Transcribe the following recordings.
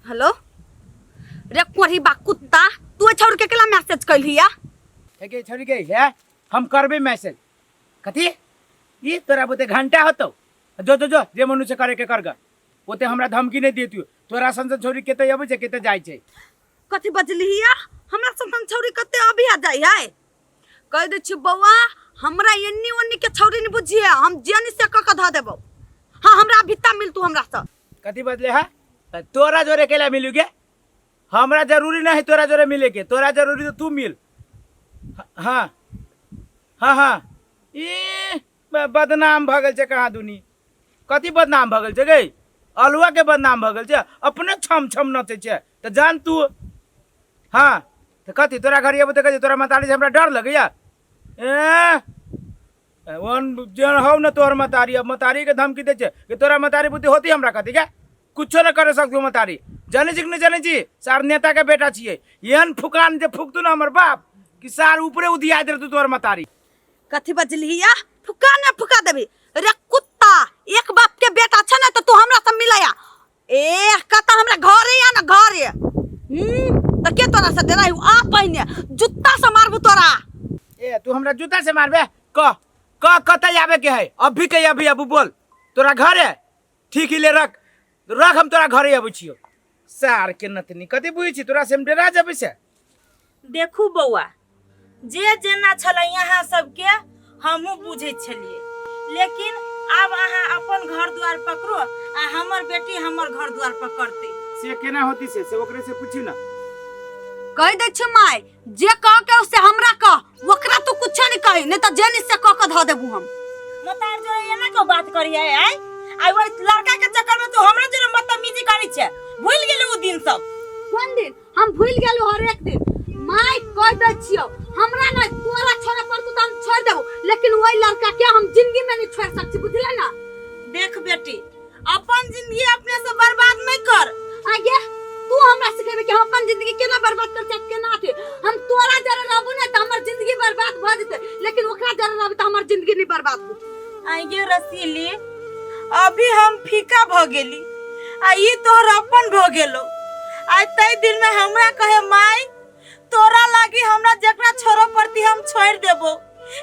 Hello रे कोढ़ी बा कुत्ता, तू छोड़ के केला मैसेज कैलिया? हे छोड़ी के है, हम करबे मैसेज। कथी ई तोरा बुते घंटा होतो? जो जो जो जे मनुष्य करे के कर ग, ओते हमरा धमकी नहीं देतियो। तोरा सन सन छोड़ी केते अबै छै केते जाइ छै। कथी बजलिया? हमरा सन सन छौरी कते अभी आ जाइ है? कह दै छी बौआ, हमरा एन्नी ओन्नी के छौरी नहीं बुझिए, हम जेनी से क के धऽ देबौ। हाँ, हमरा भित्ता मिलतू हमरा से। कथी बजले है? तोरा जोरे केला मिलू गे? हमरा जरूरी नहीं तोरा जोरे मिले के, तोरा जरूरी तो तू मिल। हाँ हाँ हाँ, ई बदनाम भऽ गेल छै कहाँ दुनी। कथी बदनाम भऽ गेल छै गे? अलुआ के बदनाम भऽ गेल छै, अपने छम छम नचै छै तऽ जान तू। हाँ तऽ कथी तोरा घर एबो तऽ कथी तोरा मतारी से हमरा डर लगैया? ए ओहन जे हौ ने तोहर मतारी, अब मतारी के धमकी दै छै कि तोरा मतारी बुद्धि होती हमरा कथी के कुछो न करे सकतू मतारी। जानै छी कि नहि जानै छी? सार नेता के बेटा छियै, एहन फुकान जे फुकतू ने हमर बाप कि सार ऊपरे उधिया देतू तोहर मतारी। कथी बजलिया? फुका ने फुका देबी रे कुत्ता, एक बाप के बेटा छ ने त तू हमरा से मिलया? ए कत हमरा घरे या ना घरे। त के तोरा से डराई? आ पहिने जुत्ता से मारबू तोरा। ए तू हमरा जूता से मारबे? कह कह कतई आवे के है अभी के अभी? अबू बोल तोरा घरे? ठीक ही ले रख रख, हम तोरा घरे अबै छियो। सार के नतनी कथी बुझै छी तोरा से हम डरा जेबै से? देखू बौआ, जे जेना छलै अहाँ सबके हमहूँ बुझै छलियै, लेकिन आब अहाँ अपन घर द्वार पकड़ो आ हमर बेटी हमर घर द्वार पकड़तै। से केना होती से ओकरे से पूछी ना। कह दै छी माय, जे कह के से हमरा कह, ओकरा तू कुछ नहीं कही, नहीं त जेनी से कह के धऽ देबू हम। मतार जोरे एना क्यों बात करी है? आय आइ ओइ लड़का के चक्कर में तू हमरा जोरे बदतमीजी करी छे, भूल गेली उ दिन सब? कोन दिन? हम भूल गेलु हर एक दिन। माय कह दै छियो, हमरा नहीं तोरा छोड़े पड़तौ त हम छोड़ देबो, लेकिन ओइ लड़का के हम जिंदगी में नहीं छोड़ सकছি, बुझले ना? देख बेटी, अपन जिंदगी अपने से बर्बाद नहीं कर। आगे तू हमरा सिखेबे कि हम अपन जिंदगी केना बर्बाद कर सकते केना अथी? हम तोरा जरे रहबो ने त हमर जिंदगी बर्बाद भ जेतै, लेकिन ओकरा जरे रहबे त हमर जिंदगी नहीं बर्बाद होतै। आगे रसीली, अभी हम फीका भ गेली आ ई तोहर अपन भ गेलो। आइ तै दिन में हमरा कहे माई तोरा लागी हमरा जकरा छोड़ो पड़ती हम छोड़ देबो,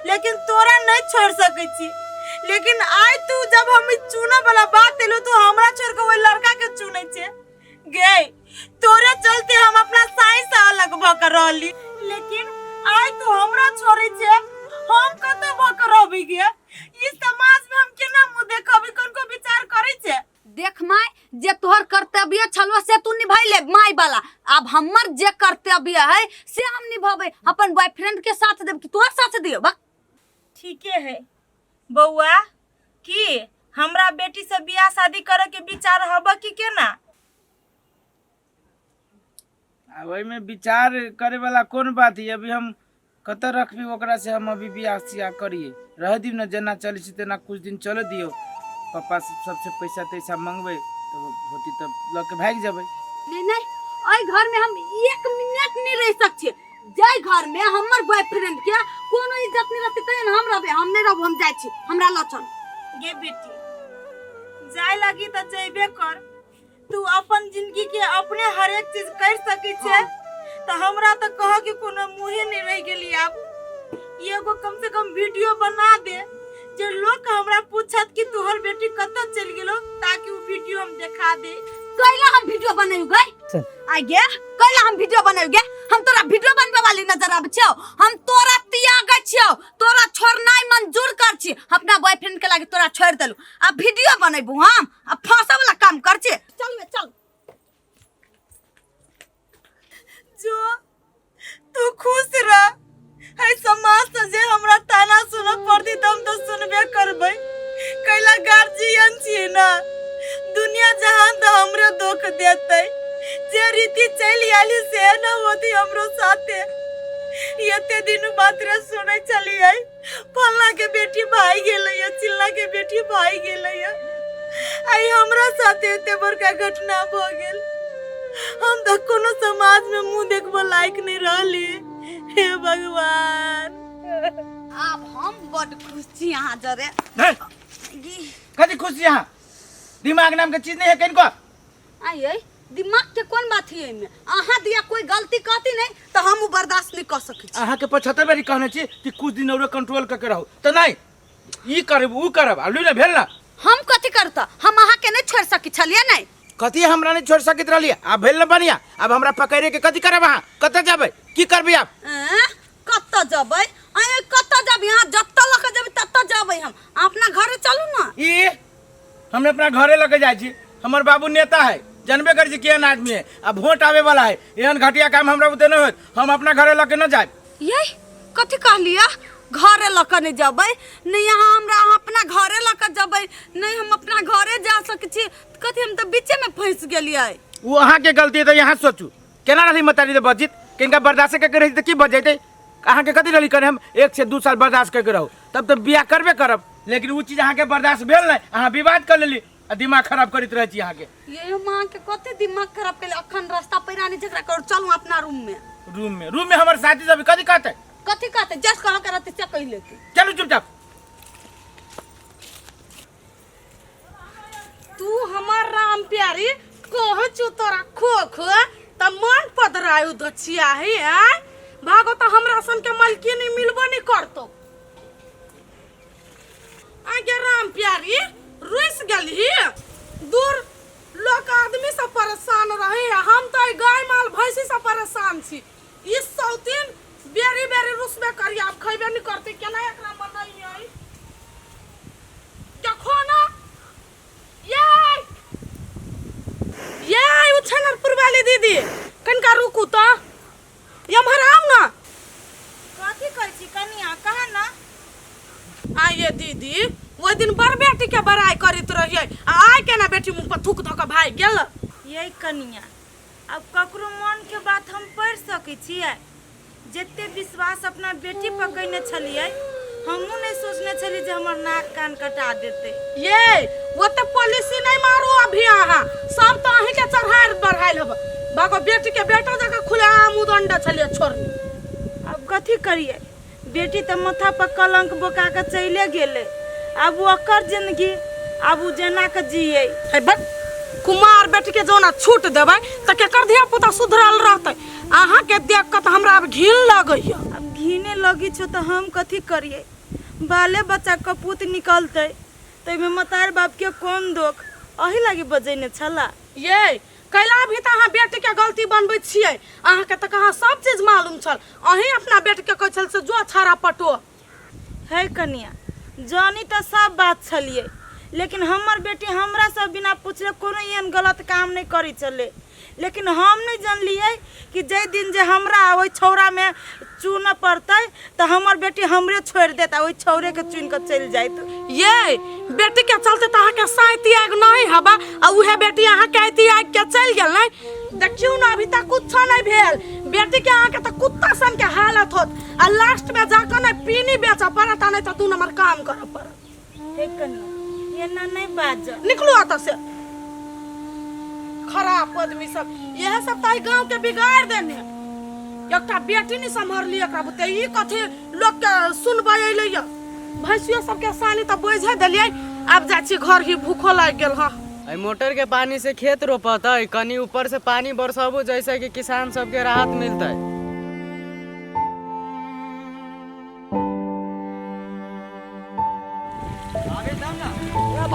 लेकिन तोरा नहीं छोड़ सकै छी। लेकिन आइ तू जब हम ई चुने वाला बात एलो तू हमरा छोड़ के ओहि लड़का के चुनै छे गे। तोरे चलते हम अपना साई से अलग भ के रहली, लेकिन आइ तू हमरा छोड़ै छे, हम कतऽ भ के रहबै गे? ई समाज में हम केना मुंह देखबै? कोन को विचार करै छे? देख माय, जे तोहर कर्तव्य छलो से तू निभैले माय वाला, अब हमर जे कर्तव्य है से हम निभबै। अपन बॉयफ्रेंड के साथ देब कि तोहर साथ दियो? बक ठीके है बौआ, की हमरा बेटी से बियाह शादी करे के विचार हब कि केना? आ ओहिमे विचार करे वाला कोन बात है? अभी हम कतऽ रखबी ओकरा से हम अभी बियाह सियाह करिए? रह दियौ ने, जेना चलै छै तेना कुछ दिन चलऽ दियौ। पप्पा सबसे पैसा तैसा मंगबै तऽ होती तऽ लऽ के भागि जेबै। नहीं नहीं, एहि घर में हम एक मिनट नहीं रह सक छियै। जाहि घर में हमर बॉयफ्रेंड के कोनो इज्जत नहीं रहते तहन हम रहबै? हम नहीं रहबो, हम जाइ छी, हमरा लऽ चल। गे बेटी, जाय लगी तऽ जैबे कर, तू अपन जिंदगी के अपने हर एक चीज कर सकै छे तऽ हमरा तऽ कह के कोनो मुँहे नहीं रह गेली। आब एगो कम से कम वीडियो बना दे जे लोग हमरा पूछत कि तोहर बेटी कतऽ चलि गेलो, ताकि उ वीडियो हम देखा दे। कैला हम वीडियो बनायु गई? आगे कैला हम वीडियो बनायु गे? हम तोरा वीडियो बनबे वाली नजर आबै छियौ? हम तोरा त्यागै छियौ, तोरा छोड़नाइ मंजूर कर छी। अपना बॉयफ्रेंड के लागी तोरा छोड़ देलु, आ वीडियो बनेबू हम? आ फंसे वाला काम कर छी। चल बे चल। जो तू खुश रह, है समाज से जे हमरा ताना सुनऽ पड़ती तऽ हम तऽ सुनबे करबै, कैला गार्जियन छियै ना। दुनिया जहान तऽ हमरे दुख देतै, जे रीति चलि आयली से न होती हमरो साथे। एते दिन मात्र सुनै छलियै फल्ला के बेटी भागि गेलै, चिल्ला के बेटी भागि गेलै, आइ हमरा साथे एते बड़का घटना भऽ गेल। हम तऽ कोनो समाज में मुंह देखबो लायक नहीं रहली। हे भगवान, आब हम बड खुश छी अहाँ जरे। हे, कथी खुश छी अहाँ? दिमाग नाम के चीज नहीं है कनिको? आइए दिमाग के कोन बात है एहिमे? अहाँ दिया कोई गलती कहती नहीं तो हम उ बर्दाश्त नहीं कर सकै छी। अहाँके 75 बेरी कहने छी कि कुछ दिन औरो कंट्रोल करके रहू, तऽ नहि ई करब उ करब आ लू ने भेल ना। हम कथी करता? हम अहाँ के नहीं छोड़ सकी छलिए नहीं। कथी हमरा नहीं छोड़ सकैत रहलियै? आब भेल ने बढ़िया, आब हमरा पकड़े के कथी करब? अहाँ कतऽ जेबै, की करबै आब? एँ? कतऽ जेबै? आँय, कतऽ जेबै? अहाँ जतऽ लऽ कऽ जेबै ततऽ जेबै हम। अहाँ अपना घरे चलू ना। ई हम अपना घरे लऽ के जाइ छी। हमर बाबू नेता है, जानबे करै छी केहन आदमी है, आ वोट आवे वाला है। एहन घटिया काम हमरा बुते नहि होत, हम अपना घरे लऽ के न जायब। ये कथी कहलियै? घरे लऽ कऽ नहि जेबै? नहि अहाँ हमरा, अहाँ अपना घरे लऽ कऽ जेबै नहि, हम अपना घरे जा सकै छी कथी? हम तऽ बीचेमे फँसि गेलियै। ओ अहाँके गलती है तऽ यहाँ सोचू केना रहली मतारी तऽ बजित किनका बर्दाश्त करके रही तऽ की बच जैतै? अहाँके कथी रहली करे? हम 1 से 2 साल बर्दाश्त करके रहू तब तऽ बियाह करबे करब, लेकिन ओ चीज अहाँके बर्दाश्त भेल नहि, अहाँ विवाद कर लेली आ दिमाग खराब करैत रहै छी अहाँके। ये हम अहाँके कते दिमाग खराब केले। अखन रास्ता पैरा नहि झगड़ा करू, चलू अपना रूम में। रूम में? रूम में हमर साथी सब कथी कहतै? कथी कहतै? जस कह के रहतै से कहि लेतै। चलू चुपचाप। तू हमर राम प्यारी कह छु तोरा खो खो त मन पदरायु दछिया है आय भागो त हमरा सन के मलकिनी मिलबो नहीं करतो। आगे राम प्यारी रुस गेलही? दूर लोक आदमी से परेशान रहे, हम तो गाय माल भैंसी से परेशान छी। ई सौतीन बेरी बेरी रुसबे करी, आब खैबे नहीं करते। केना एकरा मनैयै देखो ना। ये ये उछनरपुर वाली दीदी, कनिका रुकू तो, एम्हर आउ ना। कथी कहै छी कनिया, कहा ना। आइए दीदी, ओहि दिन बड़ बेटी के बड़ाई करैत रहियै आ आइ केना बेटी मुँह पर थूक धऽ कऽ भागि गेल? ये कनिया, आब ककरो मन के बात हम पढ़ि सकै छियै? जते विश्वास अपना बेटी पर कयने छलियै, हमहूँ नहि सोचने छलियै जे हमर नाक कान कटा देतै। ये ओते पॉलिसी नहीं मारू अभी। अहाँ सब तो अहीं के चढ़ायल बढ़ायल हब। बाबा बेटी के बेटा जकाँ खुले आम उदंड छलियै छोड़नी। आब कथी करियै, बेटी तऽ माथा पर कलंक बोका के चले गेलै। आब ओकर जिंदगी, आब ओ जेना के जियै। हे बक कुमार बेटी के जोना छूट देबै तऽ केकर धिया पुता सुधरल रहतै? अहाँ के देख कऽ तऽ हमरा आब घिन लगैया। आब घिने लगी छौ तऽ हम कथी करियै? बाले बच्चा कपूत निकलतै ताहिमे मतार बापके कोन दोख? अही लागी बजेने छला। ये कैला भी तऽ अहाँ बेटीके गलती बनबै छियै। अहाँके तऽ कहाँ सब चीज मालूम छल, अहीं अपना बेटीके कहै छल से जो छाड़ा पटो। है कनिया, जानी तऽ सब बात छलियै, लेकिन हमर बेटी हमरा से बिना पूछले कोनो एहन गलत काम नहि करै छलै। लेकिन हम नहि जानलियै कि जाहि दिन जे हमरा ओहि छौड़ामे चुनऽ पड़तै तऽ हमर बेटी हमरे छोड़ि देत आ ओहि छौड़ेके चुनि कऽ चलि जाइत। ये बेटी के चलते तऽ अहाँके साइती आगि नहीं हबा आ उहे बेटी अहाँके आइती आगि के चलि गेल। नहीं देखियौ ने, अभी तक कुछो नहीं भेल बेटी के। अहाँके तऽ कुत्ता सन के हालत होत आ लास्ट में जाकर नहीं पीनी बेचऽ पड़त आ नहीं तऽ 2 नंबर काम करऽ पड़त। हे कनिया, एना नहि बाज। निकलू एतऽ से। खराब आदमी सब, इएह सब तऽ गाँव के बिगाड़ देने। एकटा बेटी नहीं सम्हरली एकरा बुते, ई कथी लोक के सुनबै अयलै या? भैंसियो सबके सानी तऽ बोझे देलियै। आब जाइ छी घर ही, भूखो लागि गेल। हँ, एहि मोटर के पानी से खेत रोपतै। कनी ऊपर से पानी बरसाबू, जैसे कि किसान सबके राहत मिलतै।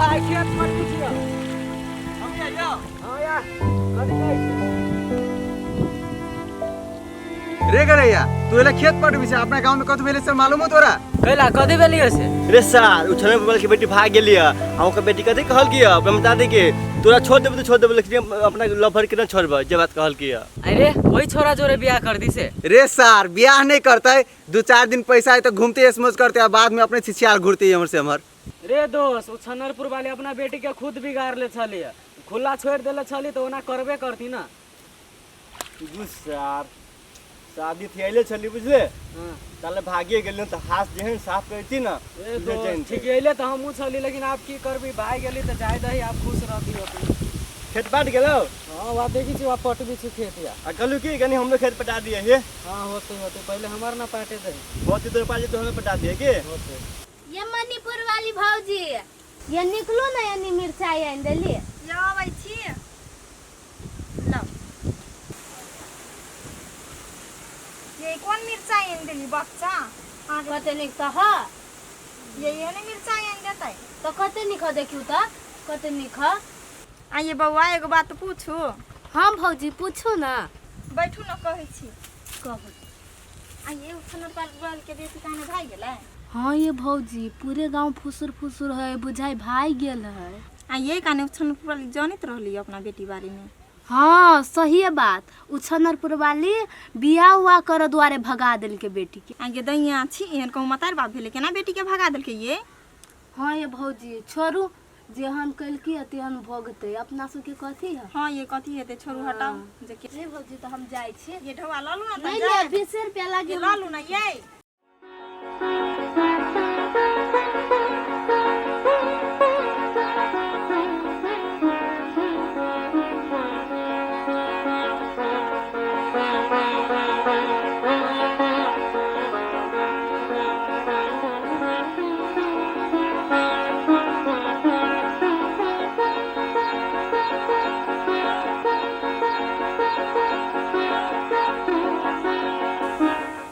भाई, खेत मत पूछियो। हम आइयो। हां यार, कथी कहै छी? रे गरैया, तू एला खेत पटबी छै, अपना गांव में कथु भेलै से मालूम हो तोरा? कैला, कथी भेलियै से? रे सार, उछले बल के बेटी भाग गेली है आ ओकर बेटी कथी कहल की है अपना बता दे के तोरा छोड़ देबे तो छोड़ देबे, लेकिन अपना लफर के ना छोड़बे, जे बात कहल की है। अरे, वही छोरा जोरे बियाह कर दी से? रे सार, बियाह नहीं करते, 2-4 दिन पैसा है तो घूमते स्मोच करते आ बाद में अपने छिछियार घूरते हमर से हमर। रे दोस्त, उछनरपुर वाले अपना बेटी के खुद बिगाड़ ले छलिए, खुला छोड़ देले छली, तो ओना करबे करती ना। गुस्सार शादी थी अइले छली, बुझले? ताले भागिए गेली तऽ हाथ जेहन साफ करती ना। ए दोस्त, ठीक अइले तऽ हमहूँ छली, लेकिन आब की करबी? भाग गेली तऽ जाय दही, आब खुश रहती अपने। खेत बाट गेलो? हाँ, वहाँ देखी छी, वहाँ पटबी छी खेत या। आ कहलू की कनी हमरो खेत पटा दिए हे। हाँ, होते होते, पहले हमार ना पाटे दही। बहुत तोरे पास तो हमें पटा दिए के होते। ये मणिपुर वाली भौजी, ये निकलो ना, यानी मिर्चाई आनि देली। यो अबै छी ल। देली बच्चा अहाँके। कते नीक तऽ ह। ये ये ने मिरचाइ आनि देतै। तऽ कते नीक ह, देखियौ तऽ कते नीक ह। आइए बौआ, एगो बात पूछू? हाँ भौजी, पूछू ने। बैठू ने, कहै छी। कहू। आइए उठन बाल के बेटी कहाँ भागि गेलै? हाँ ये भौजी, पूरे गांव फुसुर फुसुर है, बुझाई भाग गेल है। आइए काने उठन वाली जानैत रहली अपना बेटी बारे में? हाँ सही बात, उछनरपुर वाली बियाह उआ कर दुआरे भगा देलके बेटी के। आगे दैया छी, एहन कहूँ मतार बाप भेलै, केना बेटी के भगा देलकै ये? हाँ ये भौजी, छोड़ू, जेहन कैलकी तेहन भोगतै, अपना सबके कथी है। हाँ ये कथी हेतै, छोड़ू हटाउ जे के। नहीं भौजी, तो हम जाइ छी। ये ढौआ लऽ लू ने। नहीं ले, 20 रुपया लागे। लऽ लू ने ये।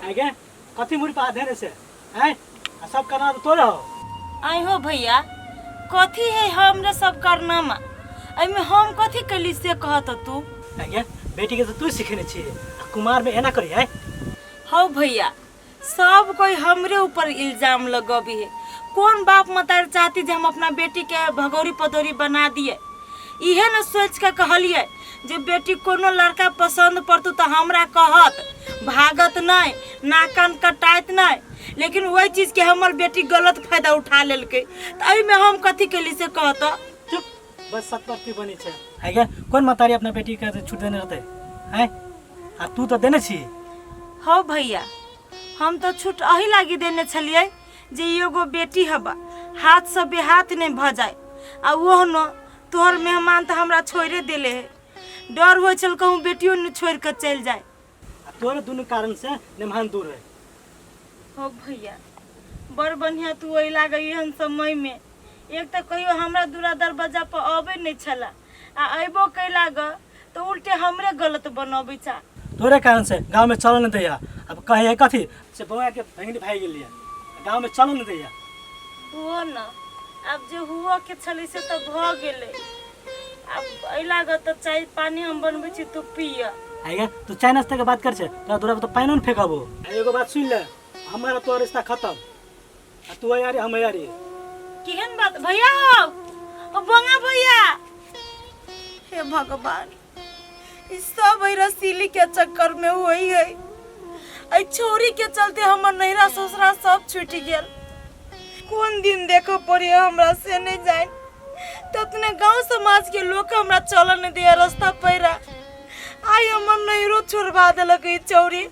आगे कथी मुड़ी पर आधे से आय आ सब करना तो तोरे हो। आइ हो भैया, कथी है हमरे सब करनामा, एहिमे हम कथी कैली से कहत तू? आगे बेटी के तो तू सिखेने छी आ कुमार में एना करी है? हौ भैया, सब कोई हमरे ऊपर इल्जाम लगबी है। कौन बाप मतार चाहती जे हम अपना बेटी के भगौरी पदौरी बना दिए? इहे न सोच के कहलिए जे बेटी कोनो लड़का पसंद पड़तू तो हमरा कहत, भागत नहीं, नाक कान कटाइत नहीं। लेकिन वही चीज के हमर बेटी गलत फायदा उठा लेलकै, तो एहिमे हम कथी कैली से कहत? चुप बस, सतपति बनी छे। आगे कौन मतारी अपना बेटी के छूट देने रहते हैं? आ तू तो देने छी। हौ भैया, हम तो छूट अही लागी देने छलिए जे एगो बेटी हबा, हाथ से बेहाथ नहीं भ जाए। आ वो न तोहर मेहमान तो हमरा छोड़े देले है, डर हो छल कहूँ बेटियों न छोड़ के चल जाए। आ तोरे दुनू कारण से मेहमान दूर है। हो भैया, बड़ बढ़िया तू ओहि लागे एहन समय में। एक तो कहियो हमरा दूरा दरवाजा पर अबे नहीं छला, आ अबो कैला ग तो उल्टे हमरे गलत बनबै चा। तोरे कारण से गांव में चल नहीं दैया। अब कहे है कथी से बौआ के भंगनी भाग गेलिए, गांव में चल नहीं दैया। हुओ न, अब जे हुआ के छलै से तो भ गेलै। अब एहि लागत तऽ चाय पानी हम बनबै छी, तू पिय। आइगे तू चाय नाश्ता के बात कर छे, तोरा दूरा पर तो पानी न फेंकबो। एगो बात सुन ले, हमारा तोरा रिश्ता खत्म, आ तू यारी हम यारी। केहन बात भैया हो? ओ बंगा भैया, हे भगवान, ई सब एहि रसीली के चक्कर में हुई है। एहि छौरी के चलते हमर नैहरा ससुरा सब छूटि गेल। कोन दिन देखऽ पड़े हमरा से नहीं जान। ततने गांव समाज के लोग हमरा चलऽ नहीं दिया रास्ता पैरा। आई हमर नैहरो छोड़बा देलक ई छौरी।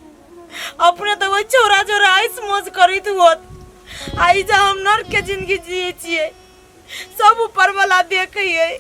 अपने तो वही छौरा जोरा ऐस मौज करैत होत, आई जा हम नर्क के जिंदगी जिए छियै। सब ऊपर वाला देखै है।